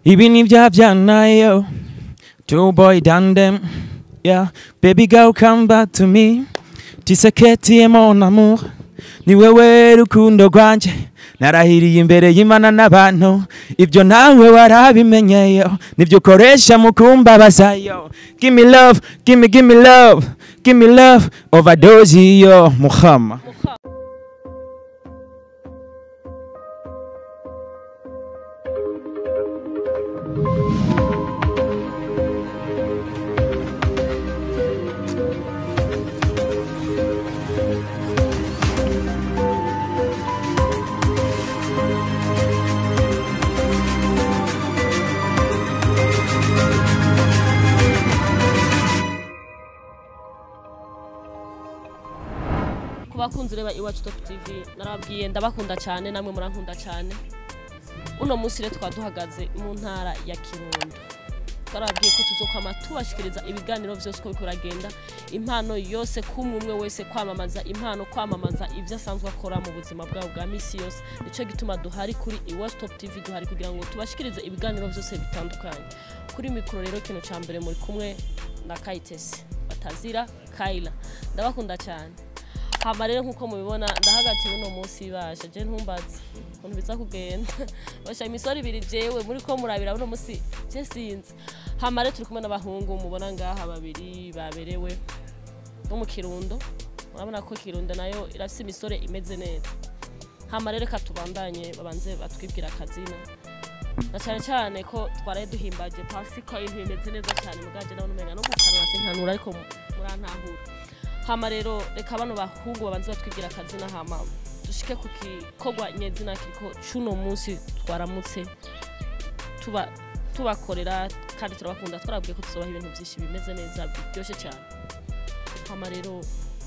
Ibi ni bya byanayo two boy done them. Yeah, baby girl, come back to me. Tiseketi mon amour, ni wewe rukundo rwanje, narahiriye imbere y'Imana n'abantu, ibyo nawe warabimenyeyo, nibyo ukoresha mu kumbabazayo. Give me love, give me, give me love, give me love, overdose yo Muhammad. Kubakunzi reba Iwacu Top TV, narababwiye ndabakunda cyane, namwe murankunda cyane. Uno munsi rero twaduhagaze mu ntara ya Kirundo. Twarababwiye ko tuzokwama tubashikiriza ibiganiro vyose uko bikoragenda, impano yose kumwe umwe wese, kwamamaza impano, kwamamaza ivyo asanzwe akora mu buzima bwabo bwa misi yose. Nico gituma duhari kuri Iwacu Top TV, duhari kugira ngo tubashikirize ibiganiro vyose bitandukanye. Kuri mikoro rero kino ca mbere muri kumwe na Kayitesi Batazira Kayla, ndabakunda cyane. Hama rero nkuko mubibona ndahagaze uno munsi, basha je ntumbaze ukuntu biza kugenda, basha imisoro ibiri jewe muri ko murabira uno munsi je sinzi. Hama rero turi kumwe n'abahungu mubona ngaha babiri baberewe bo mu Kirundo, murabona ko Kirundo nayo irafise imisore imeze neza. Hama rero reka tubandanye babanze batwibwira akazina, na cyane cyane ko twaraye duhimbaje Pasika, ibintu bimeze neza cyane, mugaje nabona umenga no gukanura sinkanura, ariko murantahura. Hama rero reka bano bahungu babanze batwibwira akazina, hama dushike ku gikorwa nyezina kiriko cuno munsi twaramutse tuba tubakorera, kandi turabakunda, twarabwiye ko tuzobaha ibintu byinshi bimeze neza biryoshye cyane. Hama rero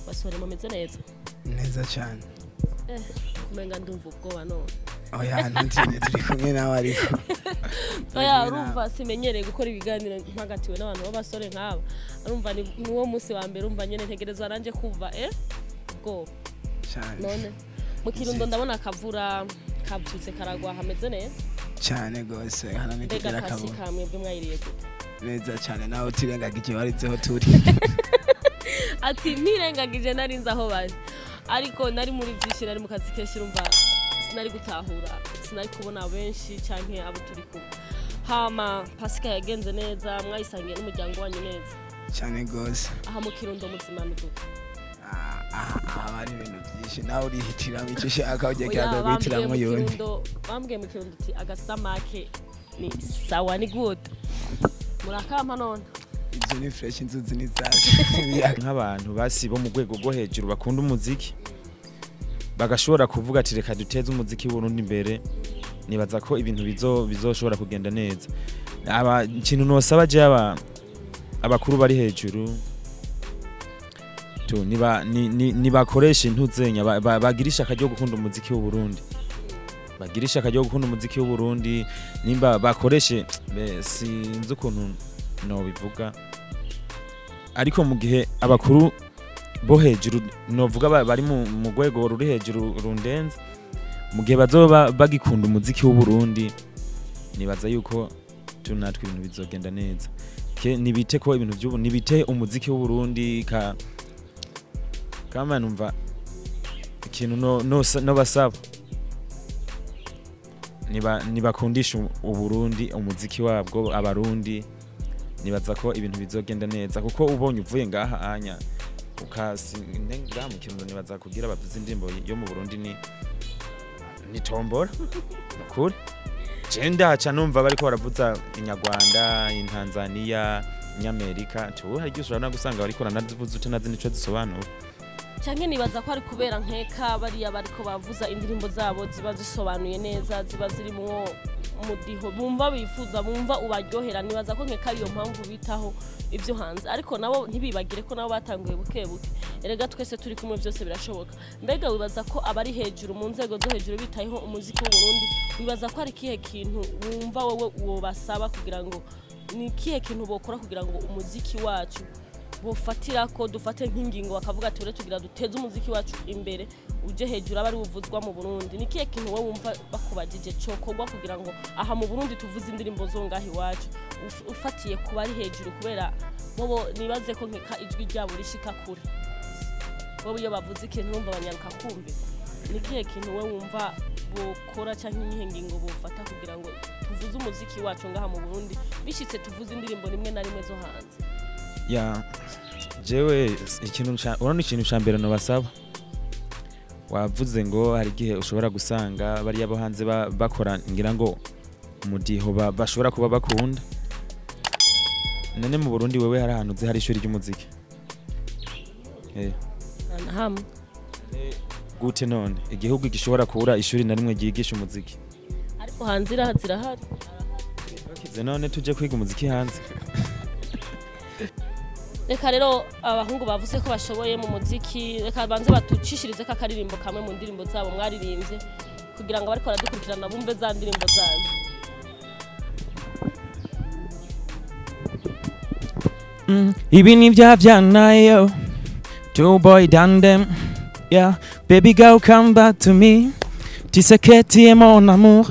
basore mumeze neza? Neza cyane. Kumenga ndumva ubwoba none. Oya, ntutinye, turi kumwe nawe ariko. Oya, urumva simenyereye gukora ibiganiro mpagatiwe n'abantu b'abasore nk'aba. Urumva ni uwo munsi wa mbere, urumva nyene ntegerezwa nanje kuva ubwoba. Cyane. None mu Kirundo ndabona akavura kavyutse karagwa, hameze neza cyane gose, hano ni mbega kugira akabura. Pasika mwebwe mwayiriye gute? Neza cyane, nawe utirengagije waritseho turi. Ati ntirengagije, narinze aho bari, ariko nari muri byinshi, nari mu kazi kenshi, urumva sinari gutahura, sinari kubona benshi canke abo turi kumwe. Hama Pasika yagenze neza, mwayisangiye n'umuryango wanyu neza? Cyane gose. Aha mu Kirundo muzimana uduka? Aha hari ibintu byinshi, nawe urihitiramo icyo ushaka, ugiye Oya, kiraza bambwiye guhitiramo mu yundi. Kirundo, bambwiye mu Kirundo uti agasamake ni sawa, ni good. Murakampa none? Ibyo ni fresh, inzuzi ni zacu. Nk'abantu basi bo mu rwego rwo hejuru bakunda umuziki, bagashobora kuvuga ati reka duteze umuziki w'Uburundi imbere, nibaza ko ibintu bizoshobora kugenda neza. Aba ikintu nosaba je aba abakuru bari hejuru tu niba nibakoresha intuzenya, bagira ishaka ryo gukunda umuziki w'Uburundi, bagira ishaka ryo gukunda umuziki w'Uburundi, nimba bakoreshe, sinzi ukuntu no bivuga, ariko mu gihe abakuru bo hejuru novuga bari mu rwego ruri hejuru rundenze, mu gihe bazoba bagikunda umuziki w'Uburundi, nibaza yuko tunatwe ibintu bizogenda neza. Ke nibite ko ibintu by'ubu nibite umuziki w'Uburundi ka kama numva ikintu no basaba niba nibakundisha Uburundi umuziki wabwo abarundi, nibaza ko ibintu bizogenda neza, kuko ubonye uvuye ngaha anya ukasi ngaha mu Kirundo, nibaza kugira bavuze indirimbo yo mu Burundi ni tombora nukuri. Je ndaca numva bariko baravuza inyarwanda, intanzania, inyamerika, tu hari igihe ushobora gusanga bariko baranazivuza utanazi nico zisobanura. Canke nibaza ko ari kubera nkeka bariya bariko bavuza indirimbo zabo ziba zisobanuye neza, ziba zirimwo umudiho bumva bifuza, bumva ubaryohera, nibaza ko nkeka ariyo mpamvu bitaho ivyo hanze, ariko nabo ntibibagire ko nabo batanguye buke buke. Erega twese turi kumwe byose birashoboka. Mbega wibaza ko abari hejuru mu nzego zo hejuru bitayeho umuziki w'u Burundi, wibaza ko ari kihe kintu wumva wowe wobasaba kugira ngo ni kihe kintu bokora kugira ngo umuziki wacu bofatira ko dufate nk'ingingo bakavuga ati ure tugira duteze umuziki wacu imbere uje hejuru aba ari uvuzwa mu Burundi. Ni kihe kintu wowe wumva bakubajije cokorwa kugira ngo aha mu Burundi tuvuze indirimbo zo ngaho iwacu, ufatiye kuba ari hejuru, kubera bobo nibaze ko nkeka ijwi ryabo rishika kure, bobo iyo bavuze ikintu urumva abanyaruka kumve. Ni kihe kintu wowe wumva bokora canke iyihe ngingo bofata kugira ngo tuvuze umuziki wacu ngaha mu Burundi, bishitse tuvuze indirimbo rimwe na rimwe zo hanze? Ya, jewe ikintu urabona ikintu ca mbere nobasaba, wavuze ngo hari igihe ushobora gusanga bariya bo hanze bakora ngira ngo umudiho bashobora kuba bakunda. None mu Burundi wewe hari ahantu uzi hari ishuri ry'umuziki? Nta hamwe. Gute none igihugu gishobora kubura ishuri na rimwe ryigisha umuziki? Ariko hanze zirahari. Bakize none tuje kwiga umuziki hanze. Reka rero abahungu bavuze ko bashoboye mu muziki, reka banze batucishirize ka karirimbo kamwe mu ndirimbo zabo mwaririmbye, kugira ngo bariko baradukurikirana bumve za ndirimbo zanyu. Ibi ni vya vyanayo two boy done them, yeah baby girl come back to me, tiseketi mon amour,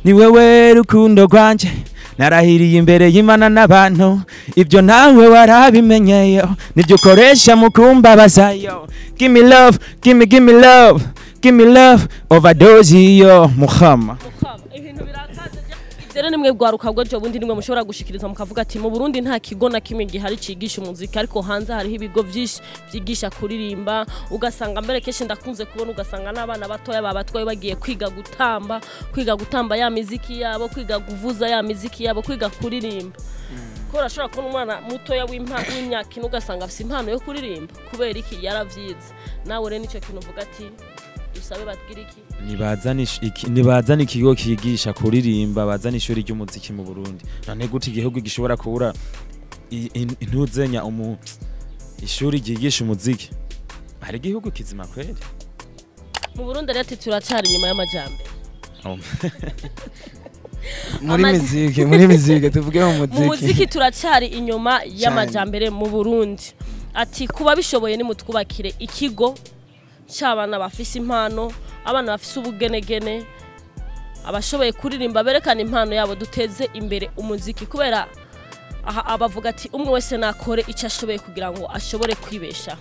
ni wewe rukundo rwanje, narahiriye imbere y'Imana n'abantu, ibyo nawe warabimenyeyo, nibyo ukoresha mu kumbabazayo, give me love, give me, give me love, give me love, overdose yo Muhammad. Ibintu birakaze. Ivyo rero nimwe rwaruka bwo bundi nimwe mushobora gushikiriza mukavuga ati mu Burundi nta kigo na kimwe gihari cigisha umuziki, ariko hanze hariho ibigo vyinshi vyigisha kuririmba, ugasanga mbere kenshi ndakunze kubona ugasanga n'abana batoya babatwaye bagiye kwiga gutamba, kwiga gutamba ya miziki yabo, kwiga kuvuza ya miziki yabo, kwiga kuririmba. Ko urashobora kubona umwana mutoya w'imyaka ine ugasanga afise impano yo kuririmba kubera iki? Yaravyize. Nawe rero nico kintu uvuga ati dusabe batwira iki? Nibazana ikigo kigisha kuririmba, bazana ishuri ry'umuziki mu Burundi. None gute igihugu gishobora kubura intuzenya ishuri ryigisha umuziki? Hari igihugu kizima kweli? Mu Burundi rero turacari inyuma y'amajambere. Muri muziki, muri muziki tuvuge mu muziki. Mu muziki turacari inyuma y'amajambere mu Burundi. Ati kuba bishoboye ni mutwubakire ikigo cy'abana bafise impano, abana bafise ubugenegene, abashoboye kuririmba berekana impano yabo, duteze imbere umuziki, kubera aha abavuga ati umwe wese nakore icyo ashoboye kugira ngo ashobore kwibesha.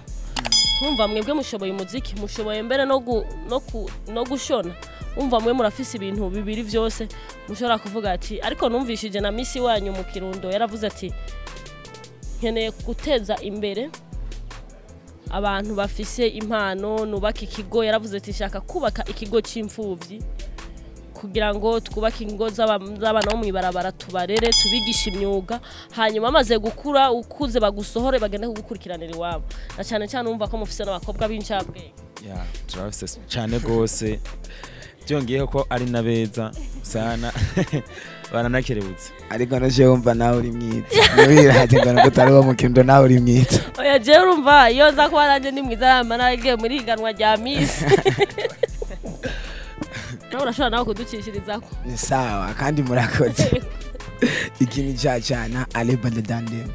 Nkumva mwebwe mushoboye umuziki, mushoboye mbere no gushona, umva mwe murafise ibintu bibiri vyose mushobora kuvuga ati ariko numvishije na misi wanyu mu Kirundo yaravuze ati nkeneye guteza imbere abantu bafise impano, nubaka ikigo. Yaravuze ati shaka kubaka ikigo c'imfuvyi kugira ngo twubake ingo z'abana bo mw'ibarabara, tubarere, tubigishe imyuga, hanyuma amaze gukura ukuze bagusohore bagende kugukurikiranira iwabo. Na cyane cyane umva ko mufise n'abakobwa b'incabwenge. Ya, turabafise cyane gose, byongeyeho ko ari nabeza sana baranakerebutse. Ariko naje wumva nawe uri mwiza, ntiwirate ngo nuko utari uwo mu Kirundo nawe uri mwiza. Oya jewe urumva iyo nza kuba nanje ndi mwiza nama naragiye muri higanwa rya Miss. Nawe urashobora nawe kuducishirizako. Ni sawa kandi murakoze. Iki ni ca cana Alibadadandem.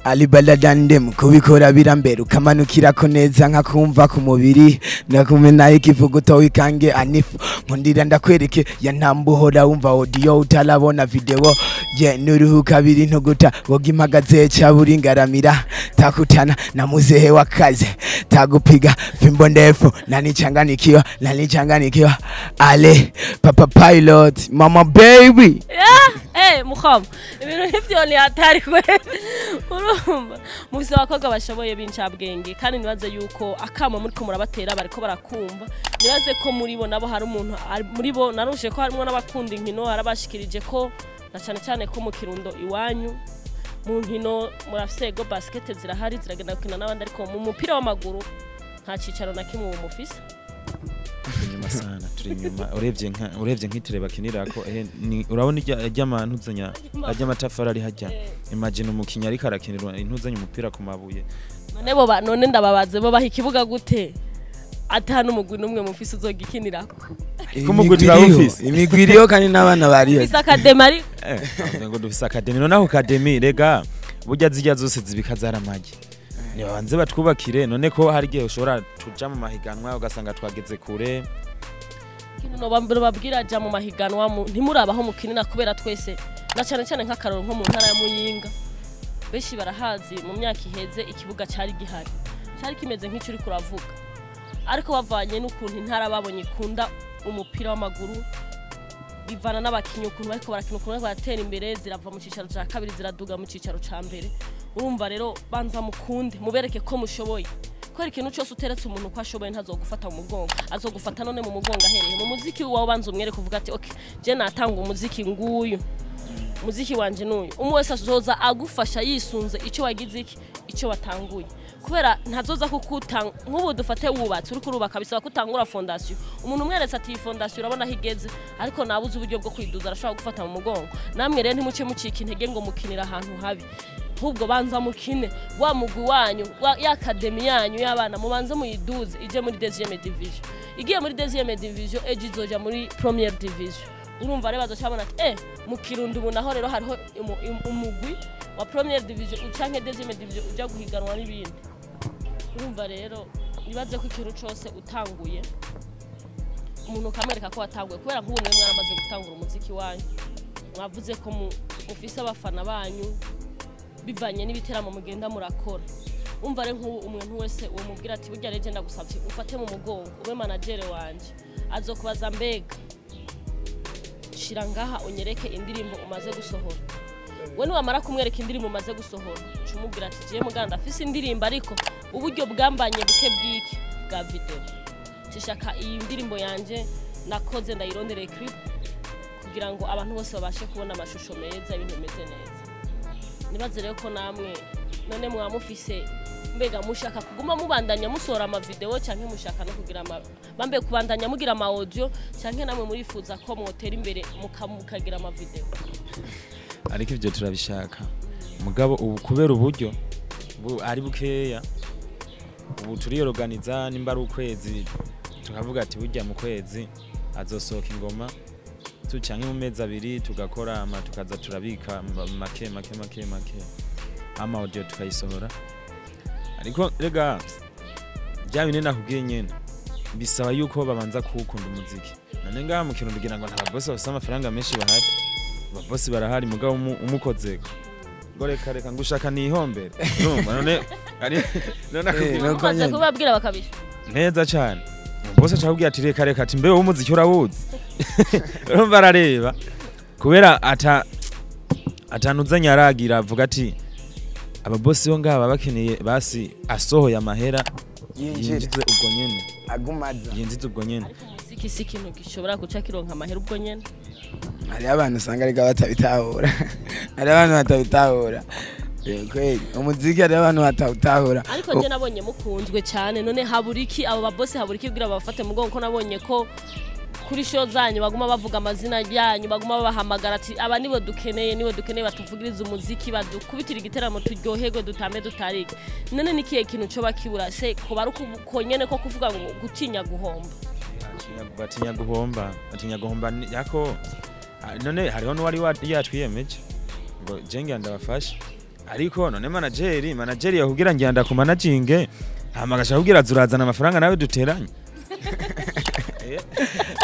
Alibadadandem kubikora birambere ukamanukirako neza nkakumva ku mubiri nakumenaye ikivuguto wikange anifu nkundira ndakwereke ya ntambuhora wumva audio utarabona video ye nuruhuka biri ntuguta woga impagaze ca buringaramira takutana na muzehe wakaze tagupiga fimbo ndefu nanichanganikiwa nanichanganikiwa ale papa pilot mama baby. Yeah, Muham, ibintu nk'ivyo ni hatari kweli. Urumva mufise abakobwa bashoboye b'incabwenge, kandi nibaze yuko akamo muri ko murabatera bariko barakumva. Nibaze ko muri bo nabo hari umuntu muri bo narushe ko harimo n'abakunda inkino, arabashikirije ko na cyane cyane ko mu Kirundo iwanyu mu nkino murafise go basket zirahari, ziragenda gukina n'abandi, ariko mu mupira w'amaguru nta cicaro na kimwe uwo mufise. Inyuma sana, turi inyuma. Urebye nk'itere bakinirako, urabona ijya amatafari ari hajya. Imagine umukinnyi ariko arakinirwa intuzanya umupira ku mabuye. None bo none ndababaze bo baha ikibuga gute ata n'umugwi n'umwe mufise uzogikinirako? Kumugwi turawufise. Imigwi iriho kandi n'abana bariyo. Dufise academy ari? Ngo dufise academy. None aho academy rega burya zijya zose zibika zaramagi. Nibabanze batwubakire. None ko hari igihe ushobora tuja mu mahiganwa ugasanga twageze kure. Ikintu nobabwira, ja mu mahiganwa, ntimurabaho mukinina, kubera twese na cyane cyane nk'akaroro nko mu ntara ya Muyinga, benshi barahazi, mu myaka iheze ikibuga cyari gihari, cyari kimeze nk'icyo uri kuravuga, ariko bavanye n'ukuntu intara babonye ikunda umupira w'amaguru, bivana n'abakinnyi ukuntu bariko barakina, ukuntu bariko baratera imbere, zirava mu cicaro ca kabiri ziraduga mu cicaro ca mbere. Urumva rero, banza mukunde, mubereke ko mushoboye, kubera ikintu cyose uteretse umuntu ko ashoboye ntazogufata mu mugongo, azogufata none mu mugongo ahereye mu muziki wawe. Banza umwereke, uvuga ati: "Okay, je natanga umuziki, nguyu muziki wanje nuyu." Umwe wese azoza agufasha yisunze icyo wagize, iki icyo watanguye, kubera ntazoza kukutanga. Nk'ubu dufate wubatse, uri kurubaka, bisaba kutangura fondation. Umuntu umweretse ati: "Iyi fondation urabona aho igeze," ariko nabuze uburyo bwo kwiduza, arashobora gufata mu mugongo. Namwe rero ntimuce mucika intege ngo mukinira ahantu habi, ahubwo banza mukine wa mugwi wanyu ya academy yanyu y'abana, mubanze muyiduze ije muri deuxième division. Igiye muri deuxième division, ejo izoja muri première division. Urumva rero bazoca babona ati: "Mu Kirundo ubu naho rero hariho umugwi wa première division canke deuxième division uja guhiganwa n'ibindi." Urumva rero, nibaze ko ikintu cose utanguye, umuntu ukamwereka ko watanguye, kubera nk'ubu mwe mwaramaze gutangura umuziki wanyu, mwavuze ko mufise abafana banyu bivanye n'ibiteramo mugenda murakora. Umva rero, nk'ubu umuntu wese uwo mubwira ati: "Burya rero ndagusavye ufate mu mugongo, ube manager wanje," azokubaza: "Mbega shira ngaha unyereke indirimbo umaze gusohora." We niwamara kumwereka indirimbo umaze gusohora, uca umubwira ati: "Jewe muganda afise indirimbo, ariko uburyo bwambanye buke bw'iki bwa video, nshaka iyi ndirimbo yanje nakoze ndayirondereye clip kugira ngo abantu bose babashe kubona amashusho meza, ibintu bimeze neza." Nibaze rero ko namwe none mwaba mufise, mbega mushaka kuguma mubandanya musohora amavideo, canke mushaka no kugira ama bambe kubandanya mugira ama audio, canke namwe murifuza ko mwotera imbere mukagira amavideo? Ariko ivyo turabishaka, mugabo ubu kubera uburyo ari bukeya, ubu turiyorganiza. Nimba ari ukwezi, tukavuga ati burya mu kwezi azosohoka ingoma tu, canke mu mezi 2 tugakora ama tukaza turabika make make make make, ama audio tukayisohora. Ariko rega bya bine nakubwiye nyene, bisaba yuko babanza kuwukunda umuziki. None ngaha mu Kirundo kugira ngo nta babosi bafise amafaranga menshi bahari? Ababosi barahari, mugabo umukozeko ngo reka reka, ngo ushaka nihombere. Urumva none ari none akubwira nuko Mumaze nyene. kubabwira bakabisha? Neza cane. Bose acakubwira ati: "Reka reka," ati: "Mbe wowe umuziki urawuzi?" Urumva arareba kubera ata atanuzanye, aragira avuga ati ababosi bo ngaba bakeneye basi asohoye amahera yinjira yinjize ubwo nyene, agumaza. Yinjize ubwo nyene. Ariko umuziki si ikintu gishobora guca kironka amahera ubwo nyene. Hariho abantu usanga ariko batabitahura, hariho abantu batabitahura. Kweli umuziki hariho abantu batawutahura. Ariko njye nabonye mukunzwe cyane, none habura iki abo babosi, habura iki kugira babafate mu mugongo, ko nabonye ko kuri show zanyu baguma bavuga amazina yanyu, baguma babahamagara ati: "Aba nibo dukeneye, nibo dukeneye, batuvugirize umuziki, badukubitire igiteramo, turyoherwe, dutame, dutarike"? None ni kihe kintu coba kibura se? Kuba ari uko nyene ko kuvuga ngo gutinya guhomba? Batinya guhomba, batinya guhomba yako. None hariho n'uwari yatwiyemeje ngo je ngira ndabafashe, ariko none manager yakubwira ngira ndakumanaginge, hama agashaka kubwira zurazana amafaranga nawe duteranye.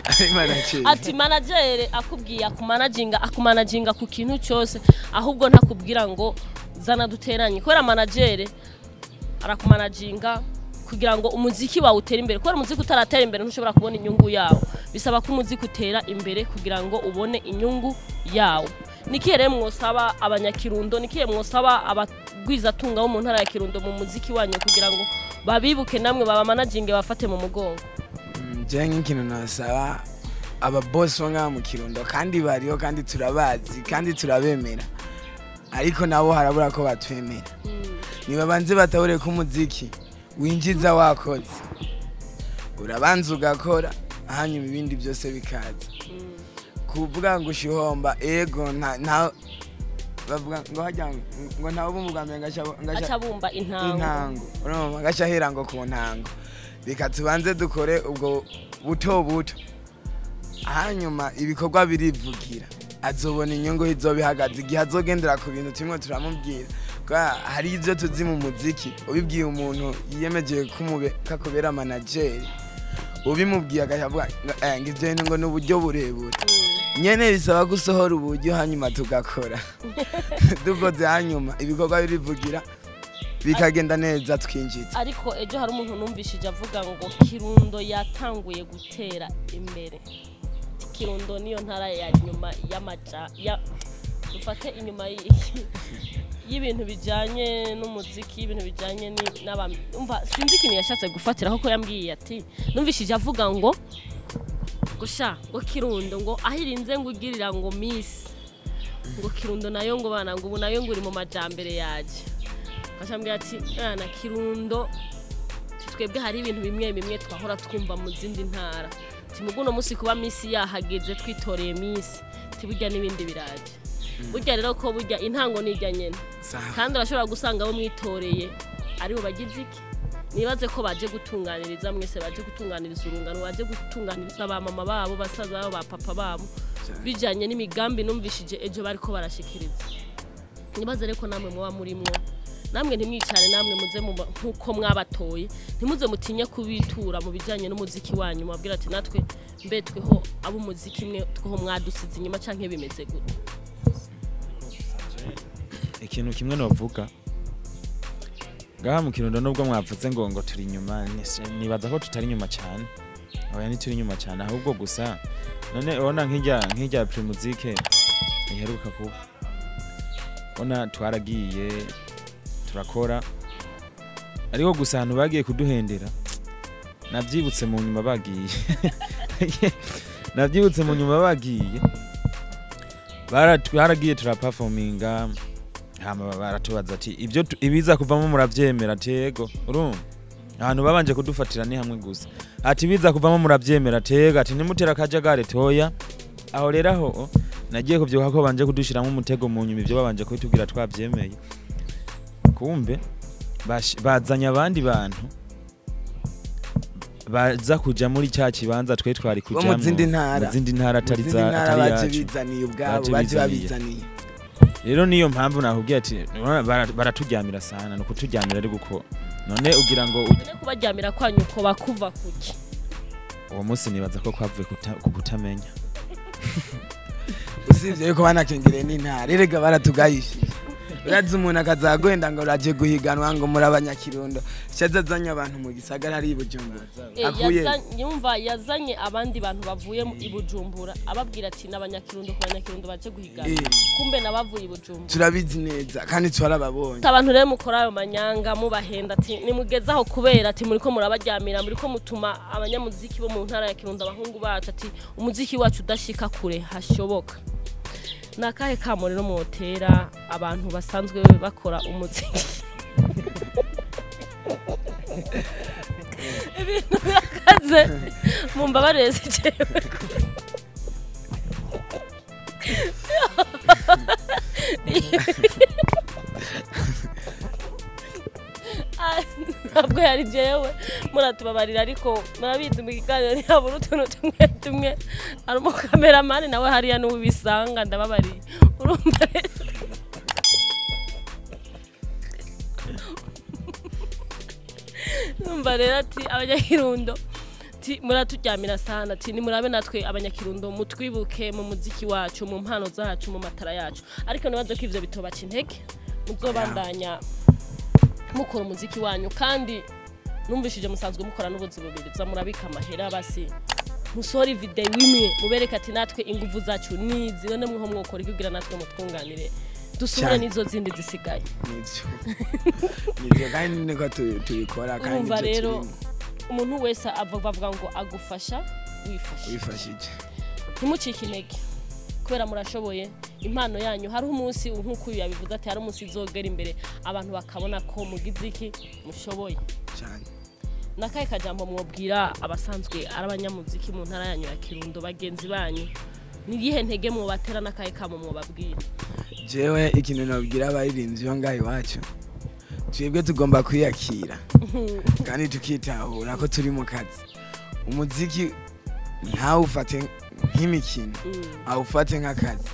Ari manager. Ati manager akubwiye akumanaginga ku kintu cyose, ahubwo ntakubwira ngo zana duteranye, kubera manager arakumanaginga kugira ngo umuziki wawe utere imbere, kubera umuziki utaratera imbere ntushobora kubona inyungu yawo. Bisaba ko umuziki utera imbere kugira ngo ubone inyungu yawo. Nikihe rero mwosaba abanyakirundo, nikihe mwosaba abagwizatunga bo mu ntara ya Kirundo mu muziki wanyu kugira ngo babibuke, namwe babamanaginge, bafate mu mugongo? Je nk'ikintu nasaba ababosi bo ngaha mu Kirundo, kandi bariho, kandi turabazi, kandi turabemera, ariko nabo harabura ko batwemera, nibabanze batahure ko umuziki winjiza wakoze. Urabanza ugakora, hanyuma ibindi byose bikaza. Kuvuga ngo ushihomba, ego, nta bavuga ngo hajya ngo ntawe ubumva mbere ngaca aca bumba intango. Intango, urumva, ngaca ahera ngo ku ntango. Reka tubanze dukore ubwo buto buto, hanyuma ibikorwa birivugira. Azobona inyungu izoba ihagaze igihe azogendera ku bintu tumwe turamubwira. Kwa hari ivyo tuzi mu muziki, ubibwiye umuntu yiyemeje kumube kakubera manager, ubimubwiye akavuga ngo ivyo bintu ngo n'uburyo burebure. Nyene bisaba gusohora uburyo hanyuma tugakora. Dukoze hanyuma ibikorwa birivugira bikagenda neza tukinjiza. Ariko ejo hari umuntu numvishije avuga ngo Kirundo yatanguye gutera imbere. Kirundo niyo ntara ya nyuma y'amaja ya dufate inyuma y'ibintu bijanye n'umuziki, ibintu bijanye n'aba umva sinzi ikintu yashatse gufatira kuko yambwiye ati numvishije avuga ngo gusha ngo Kirundo ngo ahirinze ngo ugirira ngo miss ngo Kirundo nayo ngo bana ngo ubu nayo ngo uri mu majambere yaje. Ashambwira ati na Kirundo twebwe hari ibintu bimwe bimwe twahora twumva mu zindi ntara. Timuguno musi kuba miss yahageze twitoreye miss tiburya n'ibindi biraje. Burya rero ko burya intango nijya nyene. Kandi urashobora gusanga bo mwitoreye ari bo bagize iki? Nibaze ko baje gutunganiriza mwese, baje gutunganiriza urungano, baje gutunganiriza ba mama babo, basaza babo, ba papa babo, bijanye n'imigambi numvishije ejo bariko barashikiriza. Nibaze reko namwe muba murimwo, namwe ntimwicare, namwe muze nkuko mwabatoye, ntimuze mutinye kubitura mu bijanye n'umuziki wanyu, mubabwira ati natwe mbe tweho abo umuziki mwe tweho mwadusize inyuma canke bimeze gute. Ikintu kimwe novuga ngaha mu Kirundo, nubwo mwavuze ngo ngo turi inyuma, nibaza ko tutari inyuma cyane. Oya, ntituri inyuma cyane, ahubwo gusa none ubona nk'ijya Primusic iheruka kuba, ona twaragiye turakora, ariko gusa ahantu bagiye kuduhendera nabyibutse mu nyuma bagiye nabyibutse mu nyuma bagiye twaragiye turaperforminga, hama baratubaza ati ibyo ibiza kuvamo muravyemera? Ati yego. Urumva ahantu babanje kudufatira ni hamwe gusa, ati biza kuvamo muravyemera? Ati yego. Ati nimutera akajagari toya. Aho rero aho nagiye kuvyuka ko banje kudushiramo umutego mu nyuma, ibyo babanje kubitubwira twavyemeye, kumbe bazanye abandi bantu baza kuja muri cya kibanza twe twari Bo mu kujamwo, zindi ntara. mu zindi ntara atari Mu za zindi ntara atari baje yacu. bizaniye ubwabo, Baje baje bizaniye. babizaniye. Rero niyo mpamvu nakubwiye ati urabona baraturyamira sana, no kuturyamira ari guko none ugira ngo None kubaryamira kwanyu ko bakuva kuki? Uwo munsi nibaza ko kwavuye ku kutamenya. Usibye yuko banakengereye n'intara, erega baratugayishije. Urazi umuntu akazagwenda ngo uraje guhiganwa ngo muri abanyakirundo, shaza azanye abantu mu gisagara ari i Bujumbura. Akuye Yumva yazanye abandi bantu bavuye i Bujumbura, ababwira ati n'abanyakirundo ku banyakirundo baje guhigana, kumbe nabavuye i Bujumbura. Turabizi neza kandi twarababonye. Abantu rero mukora ayo manyanga mubahenda ati nimugezaho, kubera ati muriko murabaryamira, muriko mutuma abanyamuziki bo mu ntara ya Kirundo, abahungu bacu, ati umuziki wacu udashika kure hashoboka. Nakahe kamo rero mwotera abantu basanzwe bakora umuziki? Ibintu birakaze, mumbabarire si jewe. Ah, ntabwo yari jewe, muratubabarira, ariko murabizi mu kiganiro ntihabura utuntu tumwe tumwe. Hari umukameramani nawe hariya n'ubisanga, ndababariye. Urumva rero numva rero ati abanyakirundo ati muraturyamira sana, ati nimurabe natwe abanyakirundo mutwibuke mu muziki wacu, mu mpano zacu, mu matara yacu. Ariko nibaze ko ivyo bitobaca intege, muzobandanya mukora umuziki wanyu, kandi numvishije musanzwe mukora n'ubuzi bubiri, za murabika amahera basi musohora video imwe mubereke ati natwe inguvu zacu nizi. None mweho mwokora iki kugira natwe mutwunganire dusohore Cyane. n'izo zindi zisigaye? Nivyo, nivyo, kandi niko tubikora kandi Urumva nivyo rero turimo. Umuntu wese bavuga ngo agufasha wifashe. Wifashije. Ntimucike intege kubera murashoboye, impano yanyu hariho umunsi, nk'uko uyu yabivuze ati hari umunsi izogera imbere abantu bakabona ko mugize iki, mushoboye. Cyane. Nakahe kajambo mwobwira abasanzwe ari abanyamuziki mu ntara yanyu ya Kirundo, bagenzi banyu? Ni iyihe ntege mwobatera, n'akahe kamo mwobabwira? Jewe ikintu nabwira abaririmbyi bo ngaha iwacu, twebwe tugomba kwiyakira kandi tukitahura ko turi mu kazi. Umuziki ntawufate nk'imikino, awufate nk'akazi,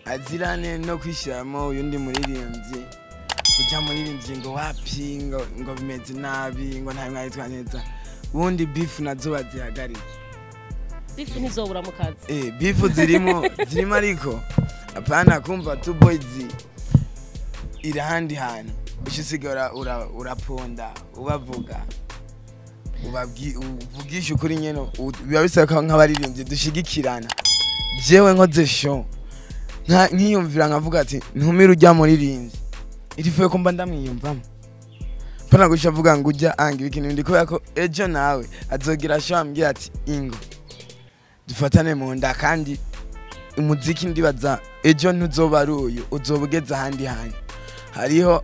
azirane no kwishyiramo uyundi muririmbyi. Ujya muri ngo wapi, ngo bimeze nabi, ngo nta mwari neza. Ubundi beef nazo bazihagarike. Beef ntizobura mu kazi. Beef zirimo ariko apana kumva Two Boys iri ahandi hantu ushyisigara uraponda ubavuga uvugisha ukuri nyene, biba bisaba ko nk'abaririmbyi dushigikirana. Jewe nkoze show nkiyumvira nkavuga ati ntumire ujya muririmbyi irifuye ko mba ndamwiyumvamo, mpana guca avuga ngo ujya anga ibintu bindi, kubera ko ejo nawe azogira show ambwira ati ingo dufatane mu nda, kandi umuziki ndibaza ejo ntuzoba ari uyu, uzoba ugeze ahandi hantu. Hariho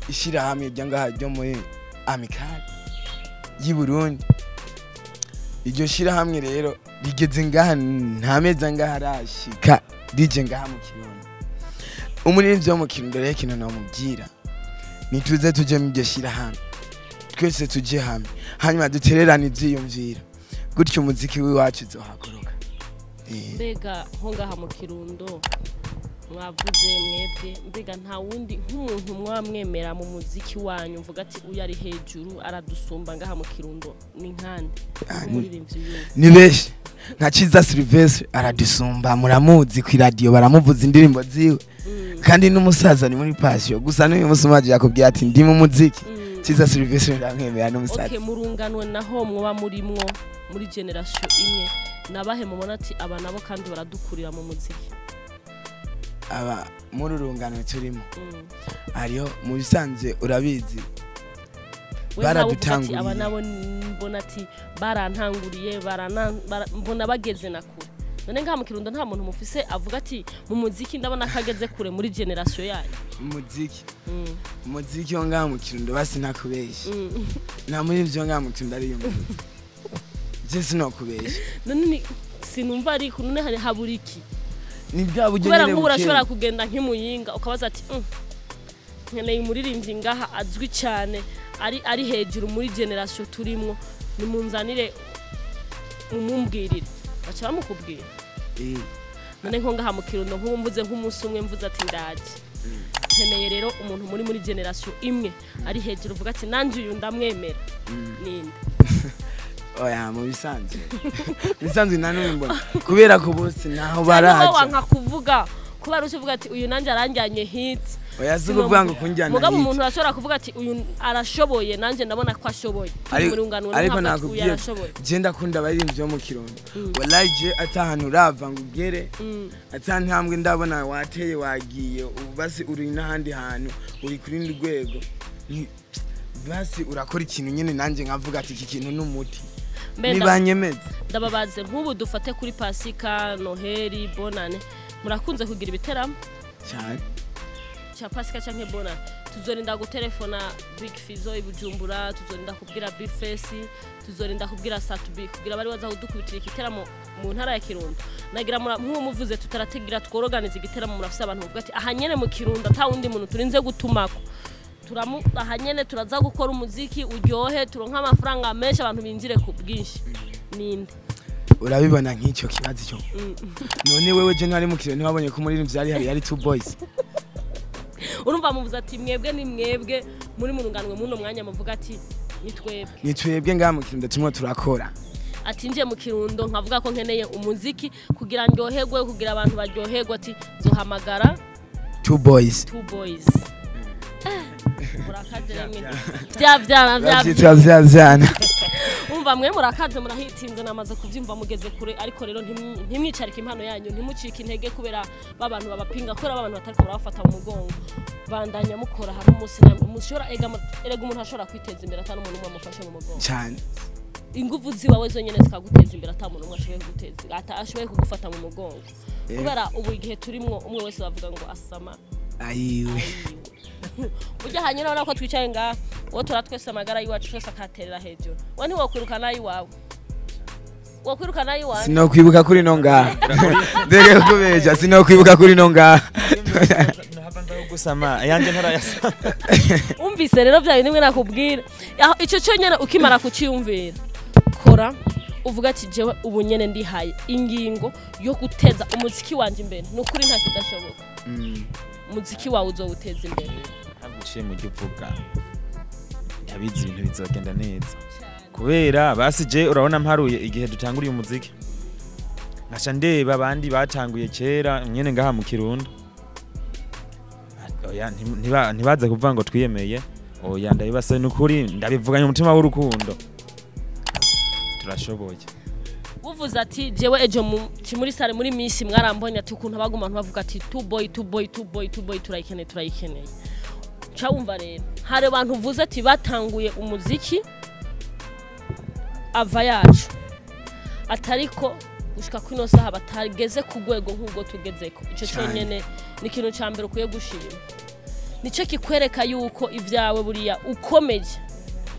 ishyirahamwe rya ngaha ryo muri Amicale y'i Burundi. Iryo shyirahamwe rero rigeze ngaha, nta mezi angahe arashika rije ngaha mu Kirundo. Umuririmbyi wo mu Kirundo rero ikintu namubwira, nituze tuje mu iryo shyirahamwe, twese tuje hamwe, hanyuma dutererane ivyiyumviro, gutyo umuziki w'iwacu uzohaguruka. Mbega nko ngaha mu Kirundo mwavuze mwebwe, mbega nta wundi nk'umuntu mwamwemera mu muziki wanyu mvuga ati uyu ari hejuru aradusumba ngaha mu Kirundo ni nkande? Umuririmbyi uyu ni benshi nka Ciza Silvestre aradusumba, muramuzi ku radio baramuvuza indirimbo ziwe, kandi n'umusaza ni muri passion gusa n'uyu musumaje yakubwiye ati ndi mu muziki. Ciza Silvestre ndamwemera n'umusaza. Okay, murunganwe naho mwoba murimwo muri generation imwe, nabahe mubona ati aba nabo kandi baradukurira mu muziki? Aba muri urungano turimo hariho mu bisanzwe urabizi baradutanguriye, aba nabo mbona ati barantanguriye, mbona bageze na kure. None ngaha mu Kirundo nta muntu mufise avuga ati mu muziki ndabona kageze kure muri generation yanyu? Umuziki wo ngaha mu Kirundo basi ntakubeshya, nta muri ivyo ngaha mu Kirundo ariyo muziki je sinokubeshya. None sinumva ariko none hari habura iki? Ni bwa buryo nyene nk'ubu urashobora kugenda nk'imuyinga ukabaza ati nkeneye umuririmbyi ngaha azwi cyane ari hejuru muri generation turimwo, nimunzanire umumbwirire, baca bamukubwira. None nko ngaha mu Kirundo nk'ubu mvuze nk'umunsi umwe mvuze ati ndaje nkeneye rero umuntu muri generation imwe ari hejuru uvuga ati nanje uyu ndamwemera, ninde? Oya mu bisanzwe bisanzwe nta n'umwe mbona, kubera ko bose naho baraje wanka kuvuga kubera uvuga ati uyu nanje aranjyanye hit. Oya si kuvuga ngo kunjyana hit, mugabo umuntu arashobora kuvuga ati uyu arashoboye nanje ndabona ko ashoboye. Ariko nakubwiye je ndakunda abaririmbyi bo mu Kirundo, wallahi je atahantu urava ngo ugere, ata ntambwe ndabona wateye wagiye, basi uri n'ahandi hantu uri kuri ndi rwego, basi urakora ikintu nyene nanje nkavuga ati iki kintu n'umuti nibanyemeze. Ndababaze nk'ubu dufate kuri Pasika, Noheli, Bonane, murakunze kugira ibiteramo cyane cya Pasika canke Bonane? Tuzorinda gutelefona Big Fizzo i Bujumbura, tuzorinda kubwira Big Face, tuzorinda kubwira Satubi kugira bari baza kudukubitira igiteramo mu ntara ya Kirundo. Nagira nk'uwo muvuze tutarategira tworoganiza igiteramo, murafise abantu bavuga ati aha nyene mu Kirundo ata wundi muntu turinze gutumako, turamu aha nyene turaza gukora umuziki uryohe, turonka amafaranga menshi abantu binjire ku bwinshi, ninde? Urabibona nk'icyo kibazo cyo none wewe je ntari mu Kirundo ntiwabonye ko muri vyari hari yari Two Boys? Urumva muvuze ati mwebwe ni mwebwe muri murunganwe muno mwanya muvuga ati ni twebwe, ni twebwe ngaha mu Kirundo tumwe turakora. Ati nje mu Kirundo nkavuga ko nkeneye umuziki kugira ndyoherwe, kugira abantu baryoherwe, ati nzohamagara Two Boys. Two Boys. Murakaze rimwe vya umva mwe murakaze murahitinze, namaze kuvyumva mugeze kure, ariko rero ntimwicarike impano yanyu, ntimucike intege kubera babantu babapinga, kubera abantu batariko barabafata mu mugongo. Bandanya mukora, hari umunsi mushobora erega umuntu ashobora kwiteza imbere atari umuntu umwe amufashe mu mugongo cyane. Inguvu ziwawe zonyene zikaguteza imbere ata muntu umwe ashoboye kuguteza, ata ashoboye kugufata mu mugongo. Kubera ubu igihe turimwo umwe wese bavuga ngo asama ayiwe. Ujya hanyura urabona ko twicaye ngaha uwo turatwese amagara y'iwacu twese akaterera hejuru, we ntiwokwirukana ayiwawe, wokwirukana ayiwawe. Sinokwibuka kuri no ngaha ndege kubeja, sinokwibuka kuri no ngaha gusama yanje ntarayasa. Umvise rero bya bindi mwe nakubwira, ico cyo nyene ukimara kuciyumvira kora uvuga ati jewe ubu nyene ndihaye ingingo yo guteza umuziki wanje imbere, nukuri nta kidashoboka. Umuziki wawe uzowuteza imbere. Ntaguciye mu gihe uvuga, ndabizi ibintu bizogenda neza, kubera basije urabona mparuye igihe dutanguriye umuziki, nkaca ndeba abandi batanguye kera nyene ngaha mu Kirundo. Oya, ntibaze kuvuga ngo twiyemeye. Oya, ndabibasaba nukuri, ndabivuganye umutima w'urukundo, turashoboye. Uvuze ati jewe ejo muri salle muri misi mwarambonye, ati ukuntu abaguma bavuga ati two boy, two boy, two boy, two boy, turayikeneye, turayikeneye. Ca wumva rero hari abantu uvuze ati batanguye umuziki ava yacu, atariko gushika kuri saha batageze ku rwego nk'ubwo tugezeko. Ico cyonyene ni ikintu ca mbere ukwiye gushima, nico kikwereka yuko ivyawe buriya ukomeje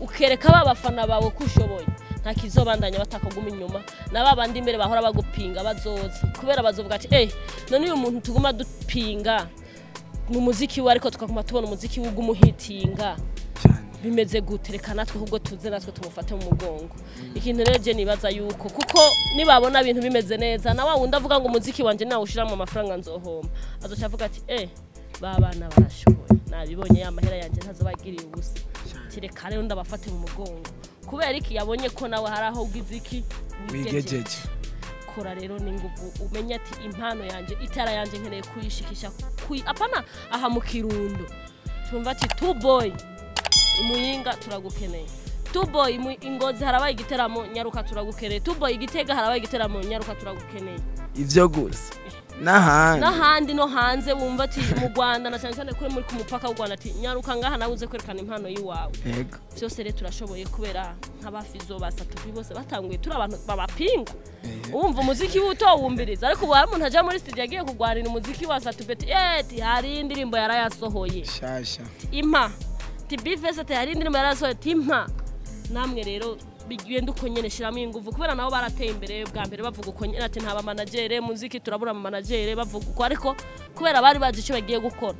ukereka ba bafana bawe ko ushoboye, nta kizobandanya batakaguma inyuma, na babandi imbere bahora bagupinga bazoza, kubera bazovuga ati none uyu muntu tuguma dupinga mu muziki we, ariko tukaguma tubona umuziki w'ugumuhitinga, bimeze gute? Reka natwe ahubwo tuze natwe tumufate mu mugongo. Ikintu rero je nibaza yuko kuko nibabona ibintu bimeze neza, na wa wundi avuga ngo umuziki wanje nawe ushiramo amafaranga nzohomba, azoca avuga ati babana barashoboye, nabibonye, ya mahera yanje ntazobagiriye ubusa, tireka rero ndabafate mu mugongo. Kubera iki? Yabonye ko nawe hari aho ugize iki, wigejeje. Kora rero n'inguvu, umenye ati impano yanje, itara yanje nkeneye kuyishikisha apana aha mu Kirundo. Tumva ati two boy Imuyinga turagukeneye, two boy Ingozi harabaye igiteramo, nyaruka turagukeneye, two boy Igitega harabaye igiteramo, nyaruka turagukeneye. Ivyo gusa n'ahandi n'ahandi no hanze, wumva ati mu Rwanda na cyane cyane kuri muri ku mupaka w'u Rwanda, ati nyaruka ngaha nawe uze kwerekana impano yiwawe. Yego. Vyose rero turashoboye, kubera nk'abafizo basatu bose batanguye turi abantu babapinga, wumva umuziki utowumviriza, ariko ubu hari umuntu aja muri studio agiye kugwanira umuziki wa Satubeti, ati hari indirimbo yarayasohoye shasha, impa tibifese, ati hari indirimbo yarayasohoye, timpa. Namwe rero bigenda uko nyene, shiramo inguvu, kubera nabo barateye imbere bwa mbere bavuga uko nyene, ati ntaba manager muziki, turabura mu manager, bavuga uko, ariko kubera bari bazi ico bagiye gukora,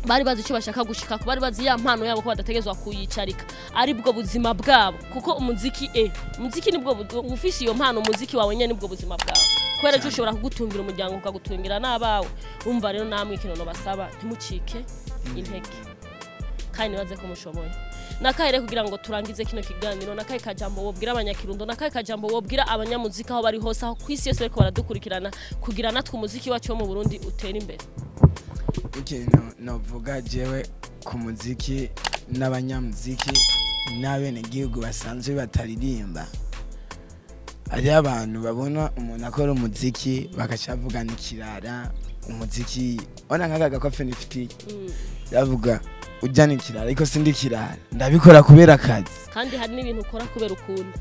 bari bazi ico bashaka gushika, bari bazi ya mpano yabo ko badategezwa kuyicarika, ari bwo buzima bwabo. Kuko umuziki umuziki nibwo ufise iyo mpano, umuziki wawe nyene nibwo buzima bwawe, kubera cyo ushobora kugutungira umuryango, ukagutungira n'abawe. Umva rero namwe ikintu no basaba, ntimucike intege, kandi nibaze ko mushoboye. Nakahere kugira ngo turangize kino kiganiro, nakahe kajambo wobwira abanyakirundo, nakahe kajambo wobwira abanyamuziki aho bari hose, aho kwisi yose bariko baradukurikirana, kugira natwe umuziki wacu wo mu Burundi utere imbere? Ikintu novuga jewe ku muziki n'abanyamuziki n'abenegihugu basanzwe bataririmba, ari abantu babona umuntu akora umuziki bakacavuga nikirara umuziki, ona nk'aka gakofe nifitiye, yavuga ujya nikirara, ariko sindi kirara, ndabikora kubera akazi. Kandi hari n'ibintu ukora kubera ukunda.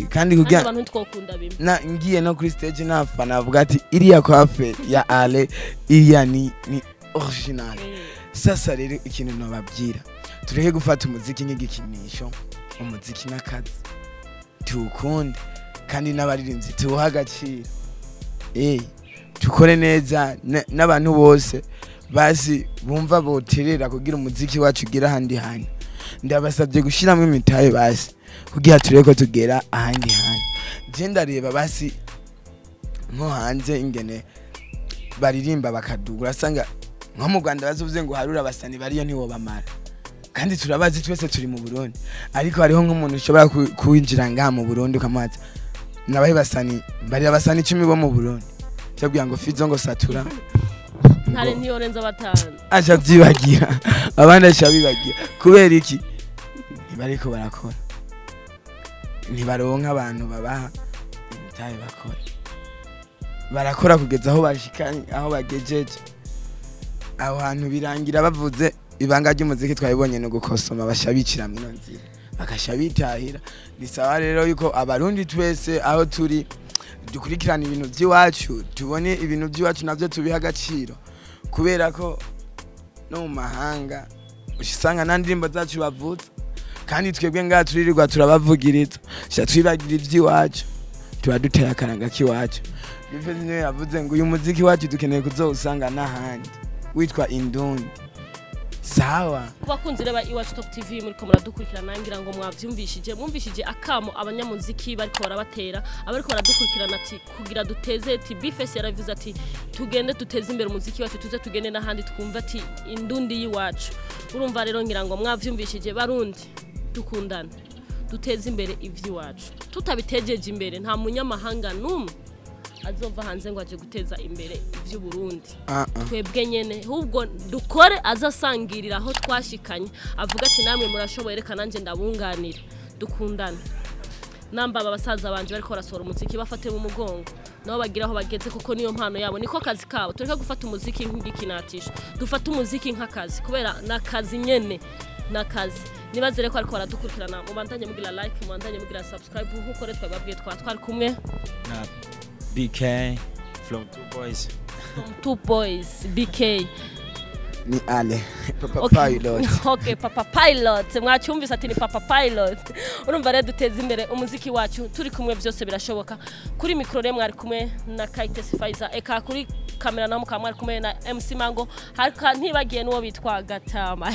Kandi kugira abantu ntitwokunda bimwe. Na ngiye no kuri stage nafana avuga ati iriya kwafe ya Ale iriya ni original. Sasa rero ikintu nobabwira, tureke gufata umuziki nk'igikinisho, umuziki n'akazi, tuwukunde kandi n'abaririmbyi tuwuhe agaciro. Tukore neza n'abantu bose basi bumva boterera kugira umuziki wacu ugira ahandi hantu. Ndabasabye gushiramo imitahe basi kugira tureko tugera ahandi hantu. Je ndareba basi nko hanze ingene baririmba bakadugura, asanga nko mu Rwanda bazuvuze ngo harura abasani bariyo ntiwobamara, kandi turabazi twese turi mu Burundi, ariko hariho nk'umuntu ushobora kwinjira ngaha mu Burundi ukamubaza nabahe basani bari abasani 10 bo mu Burundi, cyabwiye ngo Fizo ngo Satura ntare ntiyorenza batanu, acha byibagira abandi acha bibagira. Kubera iki? Ntibariko barakora, ntibaronka abantu babaha imitahe bakora, barakora kugeza aho bashikanye, aho bagejeje. Aho hantu birangira bavuze ibanga ry'umuziki twabibonye no gukosoma, bashabicira mu nzira bakashabitahira. Ni sawa rero yuko abarundi twese aho turi dukurikirana ibintu by'iwacu, tubone ibintu by'iwacu navyo tubiha agaciro, kubera ko no mu mahanga usanga nta ndirimbo zacu bavuza, kandi twebwe ngaha turirirwa turabavugiriza, sha twibagira iby'iwacu, tuba duteye akaranga k'iwacu. Bifeze niwe yavuze ngo uyu muziki wacu dukeneye kuzowusanga n'ahandi witwa Indundi. Sawa. Ku bakunzi reba Iwacu Top TV, muriko muradukurikirana, ngira ngo mwavyumvishije, mwumvishije akamo abanyamuziki bariko barabatera, abariko baradukurikirana, ati kugira duteze, ati B-Face yaravuze ati tugende duteze imbere umuziki wacu, tuze tugende n'ahandi twumva ati indundi y'iwacu. Urumva rero, ngira ngo mwavyumvishije. Barundi, dukundane, duteze imbere ivy'iwacu. Tutabitejeje imbere, nta munyamahanga n'umwe azova hanze ngo aje guteza imbere ivy'Uburundi. Ah, ah. Twebwe nyene ahubwo dukore, azasangirira aho twashikanye, avuga ati namwe murashoboye, reka nanjye ndabunganira. Dukundane. Namba aba basaza banje bariko barasohora umuziki, bafate mu mugongo nabo bagira aho bageze, kuko niyo mpano yabo, niko kazi kabo. Tureke gufata umuziki nk'igikinatisho, dufate umuziki nk'akazi, kubera n'akazi nyene, n'akazi. Nibazere ko ariko baradukurikirana. Mubandanye mugira like, mubandanye mugira subscribe, nkuko rero twababwiye, twari kumwe Na BK from Two Boys. From Two Boys, BK. Ni Ale Papa Okay. Pilot. Okay, Papa Pilot, mwacyumvise ati ni Papa Pilot. Urumva rero, duteze imbere umuziki wacu, turi kumwe byose birashoboka. Kuri mikoro rero mwari kumwe na Kaitesi Faiza, eka kuri kamera naho mukaba mwari kumwe na MC Mango, harika ntibagiye n'uwo bitwa Gatama.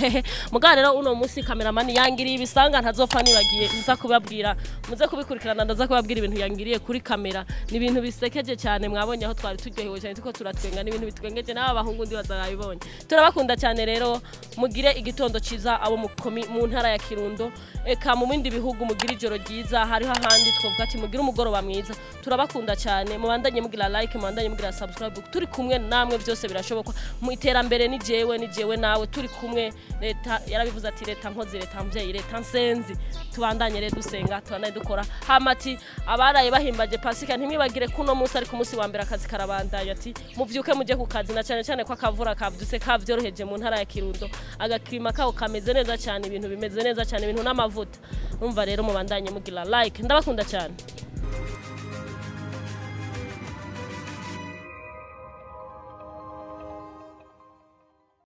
Mugabo rero uno munsi cameraman yangiriye ibisanga ntazopfa nibagiye, nza kubabwira, muze kubikurikirana, ndaza kubabwira ibintu yangiriye kuri kamera. Ni ibintu bisekeje cyane. Mwabonye aho twari turyohewe cyane, tuko turatwenga, n'ibintu bitwengeje n'aba bahungu ndibaza babibonye. Turabakunda cyane rero, mugire igitondo ciza abo mu ntara ya Kirundo, eka mu bindi bihugu mugire ijoro ryiza, hariho ahandi twovuga ati mugire umugoroba mwiza. Turabakunda cyane, mubandanye mugira like, mubandanye mugira subscribe. Turi kumwe namwe byose birashoboka mu iterambere. Ni jewe, ni jewe nawe, turi kumwe. Leta yarabivuze ati leta nkozi, leta mvyeyi, leta nsenzi. Tubandanye rero dusenga, tubandanye dukora. Hama ati abaraye bahimbaje Pasika, ntimwibagire kuno munsi ari ku munsi wa mbere, akazi karabandanya, ati muvyuke muje ku kazi, na cyane cyane ko akavura kavyutse kavyoroheje mu ntara ya Kirundo. Agakirima kawo kameze neza cyane, ibintu bimeze neza cyane, ibintu n'amavuta. Umva rero, mubandanye mugira like, ndabakunda cyane.